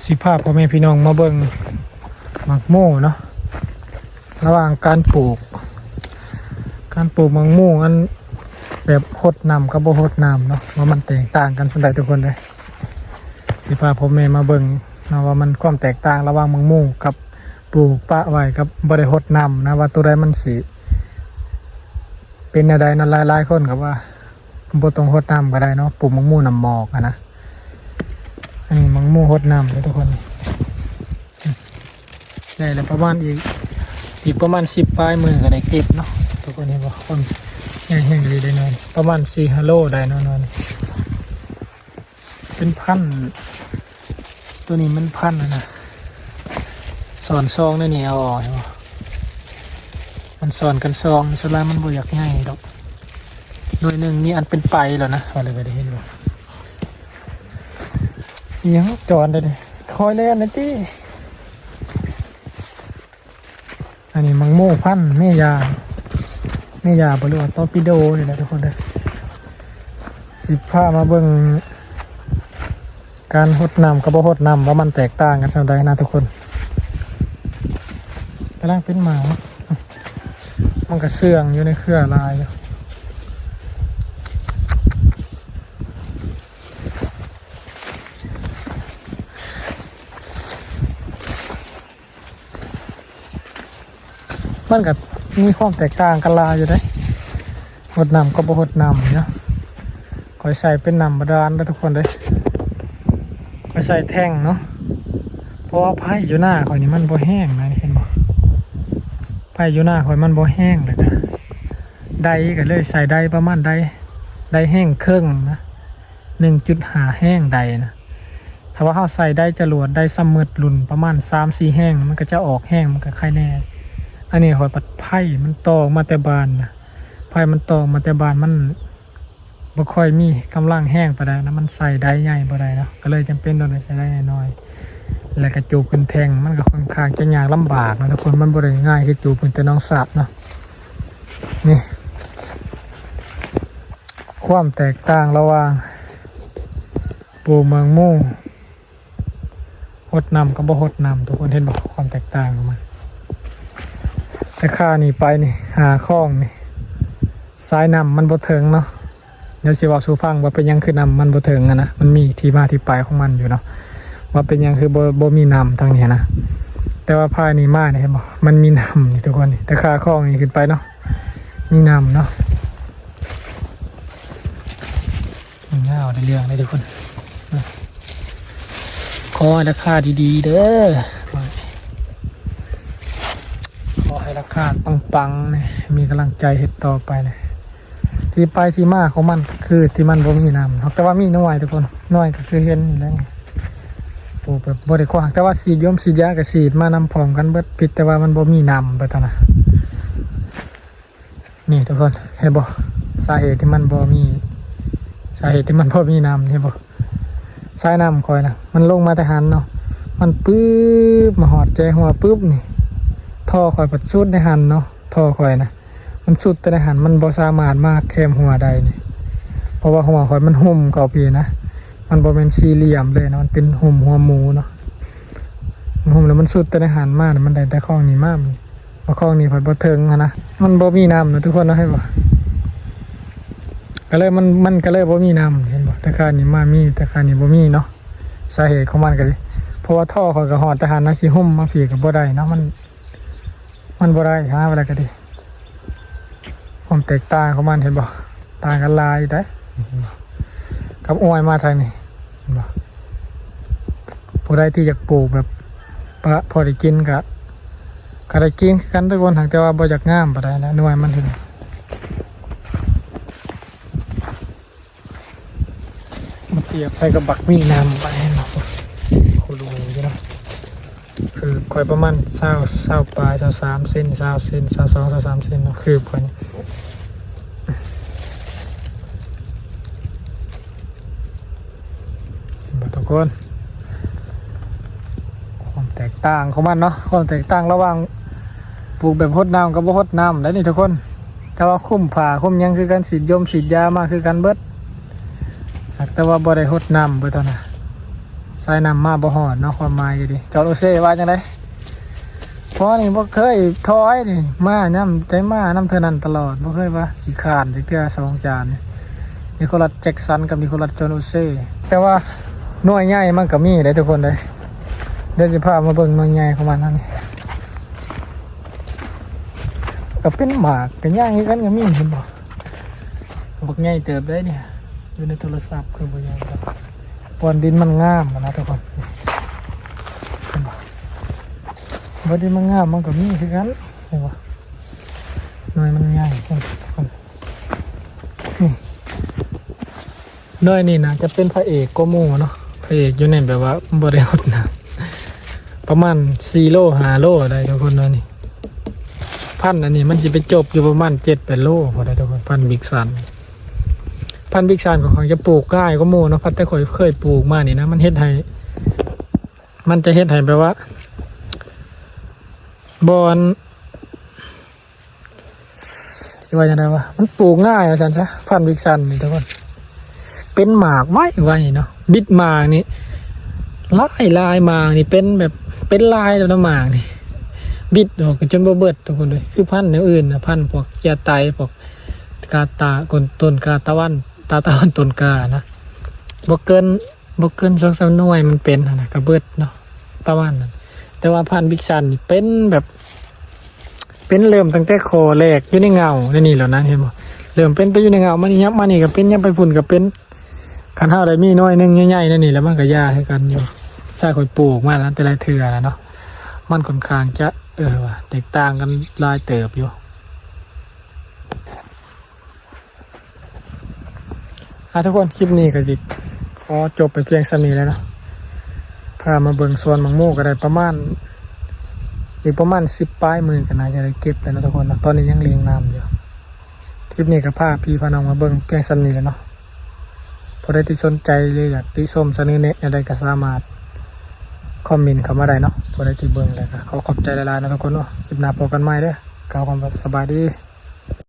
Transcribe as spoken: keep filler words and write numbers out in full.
สิพาพ่อแม่พี่น้องมาเบิ่งหมากหมู่เนาะ ระหว่างการปลูก การปลูกหมากหมู่อันแบบฮดน้ำกับบ่ฮดน้ำเนาะ ว่ามันแตกต่างกันส่ำใดทุกคนเด้อ สิพาพ่อแม่มาเบิ่งเนาะ ว่ามันความแตกต่างระหว่างหมากหมู่กับปลูกปะไว้กับบ่ได้ฮดน้ำนะ ว่าตัวใดมันสิเป็นแนวใดเนาะ หลายๆคนก็ว่า บ่ต้องฮดน้ำก็ได้เนาะ ปลูกหมากหมู่น้ำหมอกอะนะ อันนี้หมากหมู่ฮดน้ำเลยทุกคน ได้แล้วประมาณอีก อีกประมาณสิบปลายมือก็ได้เก็บเนาะ ทุกคนเห็นบ่ ความใหญ่แฮงเลยได้หน่อย ประมาณสี่ห้าโลได้เนาะหน่อยนี่ เป็นพัน ตัวนี้มันพันอะนะ สอนซองในนี่เอาออกเห็นบ่ มันสอนกันซอง ส่วนหลายมันบ่อยากใหญ่ดอก หน่วยหนึ่งมีอันเป็นไปแล้วนะ ว่าเลยก็ได้เห็นบ่ อิหยังจอนเด้อนี่ คอยแล่นนะติ อันนี้หมากหมู่พันธุ์แม่ยา แม่ยาบ่ หรือว่าตอร์ปิโดนี่แหละทุกคนเด้อ สิพามาเบิ่งการฮดน้ำกับบ่ฮดน้ำว่ามันแตกต่างกันส่ำใดนะทุกคน กำลังเป็นหมาก มันก็เสื่องอยู่ในเครือหลายอยู่ มันก็มีความแตกต่างกันหลายอยู่เด้ ฮดน้ำกับบ่ฮดน้ำเนาะ ข้อยใส่เป็นน้ำบาดาลเด้อทุกคนเด้อ ข้อยใส่แท่งเนาะ เพราะว่าไผ่อยู่หน้าข้อยนี่มันบ่แห้งนะ เห็นบ่ ไผ่อยู่หน้าข้อยมันบ่แห้งเลยนะ ไดก็เลยใส่ไดประมาณได ไดแห้งครึ่งนะ หนึ่งจุดห้าแห้งไดนะ ถ้าว่าเราใส่ไดจรวด ไดสำเร็จรูปประมาณสามสี่แห้ง มันก็จะออกแห้ง มันก็ไข่แน่ อันนี้ข้อยปัดไผ่มันต่อมาแต่บ้านนะ ไผ่มันต่อมาแต่บ้าน มันบ่ค่อยมีกำลังแฮงปานใดนะ มันใส่ไดใหญ่บ่ได้เนาะ ก็เลยจำเป็นต้องได้ใส่ไดน้อยๆ แล้วก็จูบขึ้นแท่ง มันก็ค่อนข้างจะยากลำบากนะทุกคน มันบ่ได้ง่ายคือจูบขึ้นแต่หนองสระเนาะ นี่ ความแตกต่างระหว่างปลูกหมากหมู่ ฮดน้ำกับบ่ฮดน้ำ ทุกคนเห็นบ่ ความแตกต่างของมัน แต่ค่านี่ไปนี่ หาคลองนี่ สายน้ำมันบ่เถิงเนาะ เดี๋ยวสิเว้าสู่ฟังว่าเป็นหยังคือน้ำมันบ่เถิงอะนะ มันมีที่มาที่ไปของมันอยู่เนาะ ว่าเป็นหยังคือบ่ บ่มีน้ำทางนี้นะ แต่ว่าภายนี่มานี่เห็นบ่ มันมีน้ำนี่ทุกคนนี่ แต่ค่าคลองนี่ขึ้นไปเนาะ มีน้ำเนาะ ยาวในเรื่องเลยทุกคน ขอให้ราคาดีๆเด้อ ขอให้ราคาปังๆเนี่ย มีกำลังใจเฮ็ดต่อไปเนี่ย ที่ไปที่มาของมันคือที่มันบ่มีน้ำเนาะ แต่ว่ามีหน่วยทุกคน หน่วยก็คือเห็นนี่แหละ ปลูกแบบบ่ได้กว้าง แต่ว่าฉีดยมฉีดยาก็ฉีดมานำพร้อมกันเบิด ผิดแต่ว่ามันบ่มีน้ำไปเท่านั้น นี่ทุกคน เห็นบ่ สาเหตุที่มันบ่มี สาเหตุที่มันบ่มีน้ำ เห็นบ่ สายน้ำข้อยนะ มันลงมาแต่หั้นเนาะ มันปึ๊บ มาฮอดแจหัวปึ๊บนี่ ท่อข้อยพัดสุดในหั้นเนาะ ท่อข้อยนะ มันสุดแต่ในหั้น มันบ่สามารถมาแคมหัวได้นี่ เพราะว่าหัวข้อยมันหุ้มเข้าพี้นะ มันบ่แม่นสี่เหลี่ยมเลยนะ มันเป็นหุ้มหัวหมูเนาะ มันหุ้มแล้วมันสุดแต่ในหั้นมานะ มันได้แต่คลองนี้มา มาคลองนี้พัดบ่เถิงหั้นนะ มันบ่มีน้ำนะทุกคนเนาะ เห็นบ่ ก็เลยมัน มันก็เลยบ่มีน้ำ เห็นบ่ แต่คานี้มามี แต่คานี้บ่มีเนาะ สาเหตุของมันก็เลย เพราะว่าท่อข้อยก็ฮอดแต่หั้นนะ สิหุ้มมาพี้ก็บ่ได้เนาะ มัน มันบ่ได้ หาอะไรก็ดี ความแตกต่างของมันเห็นบ่ ต่างกันหลายได้ กับอ้อยมาทางนี้ เห็นบ่ ผู้ใดที่อยากปลูกแบบปะ พอได้กินก็ ก็ได้กินคือกันทุกคน หากแต่ว่าบ่อยากงามปานใดนะ หน่วยมันถึง มาเทียบใส่กับบักมีน้ำไปเนาะ โคโลอยู่เนาะ คือข้อยประมาณซาว ซาวปลาย ซาวสามเซน ซาวเซน ซาวสอง ซาวสามเซนเนาะ คือข้อยนี่ บ่ทุกคน ความแตกต่างของมันเนาะ ความแตกต่างระหว่างปลูกแบบฮดน้ำกับบ่ฮดน้ำได้นี่ทุกคน แต่ว่าคุมผ้าคุมหยังคือกัน ฉีดยมฉีดยามาคือกันเบิด หากแต่ว่าบ่ได้ฮดน้ำเบิดเท่านั้น สายน้ำมาบ่ฮอดเนาะ ความหมายก็ดี จอห์นโอเซ่ว่าจังได๋ พ่อนี่บ่เคยถอยนี่ มานำ แต่มานำเทื่อนั้นตลอด บ่เคยว่าขี้คร้านจักเทื่อสองจานนี่ นิโคลัส แจ็กสัน กับนิโคลัส จอห์นโอเซ่ แต่ว่าหน่วยใหญ่มันก็มีเด้ทุกคนเด้ เดี๋ยวสิพามาเบิ่งหน่วยใหญ่ของมันเฮานี่ ก็เป็นหมาก ก็ใหญ่คือกันก็มี เห็นบ่ บักใหญ่เติบได้เนี่ย อยู่ในโทรศัพท์คือบ่ใหญ่ดอก บ่อนดินมันงามอะนะทุกคน เห็นบ่ บ่อนดินมันงามมันก็มีคือกัน เห็นบ่ หน่วยมันใหญ่ ทุกคน นี่ หน่วยนี่น่าจะเป็นพระเอกกว่าหมู่เนาะ พระเอกอยู่ในแบบว่าบ่ได้ฮดน้ำ ประมาณสี่โล ห้าโลได้ทุกคน หน่วยนี่ พันธุ์อันนี้มันสิไปจบอยู่ประมาณเจ็ดแปดโลพอได้ทุกคน พันธุ์บิ๊กซัน พันธุ์บิ๊กซันของเขาจะปลูกง่ายกว่าหมู่เนาะ พันธุ์แต่ข้อยเคยปลูกมานี่นะ มันเฮ็ดให้ มันจะเฮ็ดให้แบบว่า บ่อน สิว่าจังได๋วะ มันปลูกง่ายว่าซั่นซะ พันธุ์บิ๊กซันนี่ทุกคน เป็นหมากไวๆเนาะ บิดหมากนี่ หลายๆ หมากนี่เป็นแบบ เป็นลายแล้วนะหมากนี่ บิดออกจนบ่เบิดทุกคนเลย คือพันธุ์แนวอื่นนะ พันธุ์พวกเจียไต พวกกาตา ต้นกาตะวัน ตาตะวันต้นกานะ บ่เกิน บ่เกินสองสามหน่วยมันเป็นหั้นนะ ก็เบิดเนาะ ประมาณนั้น แต่ว่าพันธุ์บิ๊กซันนี่เป็นแบบ เป็นเริ่มตั้งแต่ข้อแรกอยู่ในเงา ในนี่แล้วนะ เห็นบ่ เริ่มเป็นแต่อยู่ในเงา มันยับมานี่ก็เป็น ยับไปพุ้นก็เป็น คันเฮาได้มีหน่วยหนึ่งใหญ่ๆ ในนี่แล้วมันก็ยาคือกันอยู่ ใส่ข้อยปลูกมาแล้วแต่ละเทื่อแล้วเนาะ มันค่อนข้างจะ เออว่ะ แตกต่างกันหลายเติบอยู่ อ่ะทุกคน คลิปนี้ก็สิขอจบไปเพียงส่ำนี้แล้วเนาะ พามาเบิ่งสวนหมากโมก็ได้ประมาณ อีกประมาณสิบปลายมื้อก็น่าจะได้เก็บแล้วเนาะทุกคนเนาะ ตอนนี้ยังเรียงน้ำอยู่ คลิปนี้ก็พาพี่พาน้องมาเบิ่งเพียงส่ำนี้แหละเนาะ ผู้ใดที่สนใจหรืออยากติชมเสนอแนะแนวใดก็สามารถคอมเมนต์เข้ามาได้เนาะ ผู้ใดที่เบิ่งแล้วก็ขอขอบใจหลายๆนะทุกคนเนาะ คลิปหน้าพบกันใหม่เด้อ กล่าวคำว่าสบายดี